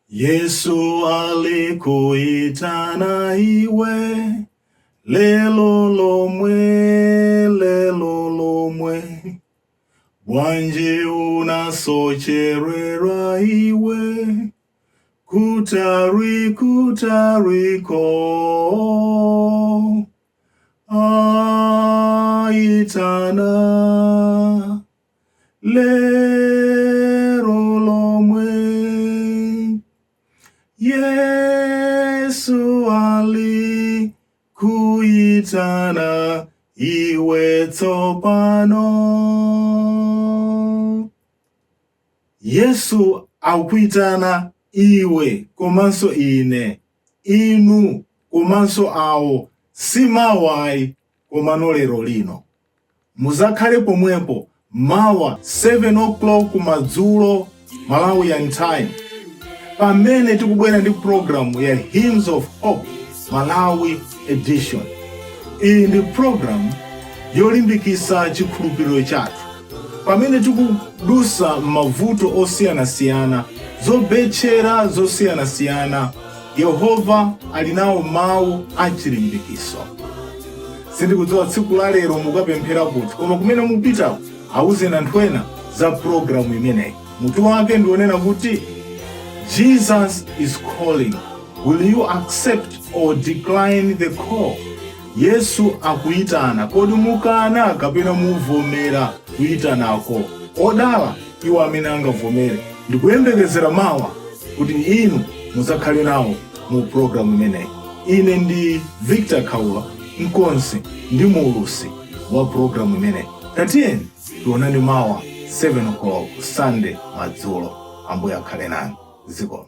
Yesu alikuitana iwe lelo lomwe, lelo lomwe. Bwanji unasocherera iwe kutari kutariko aitana lero lomwe. Yesu ali kuitana iwe tsopano. Yesu akuitana iwe komanso ine, inu komanso awo, si mawa ayi, komano lero lino. Muzakhale pomwepo mawa 7 o'clock kumadzulo Malawian time, pamene tikubwera ndi program ya Hymns of Hope Malawi Edition. Iyi ndi program yolimbikitsa chikhulupiriro chathu pamene tikudusa mavuto osiyanasiyana, zobetchera zosiyanasiyana. Yehova ali nawo mawu achilimbikiso. Sindikudziwa tsiku la lero mukapemphera kuti, koma kumene mupitako awuzeni anthu ena za programu imeneyi. Mutu wake ndionena kuti "Jesus is calling, will you accept or decline the call?" Yesu akuyitana, kodi mukana kapena muvomera kuyitanako? Odala iwo amene angavomere. Ndikuyembekezera mawa kuti inu muzakhale nawo mu programu imeneyi. Ine ndi Victor Khaula, mkonzi ndi muulutsi wa programu imeneyi. Tatiyeni tionane mawa 7 o'clock Sunday madzulo. Ambuye akhale nanu. Zikomo.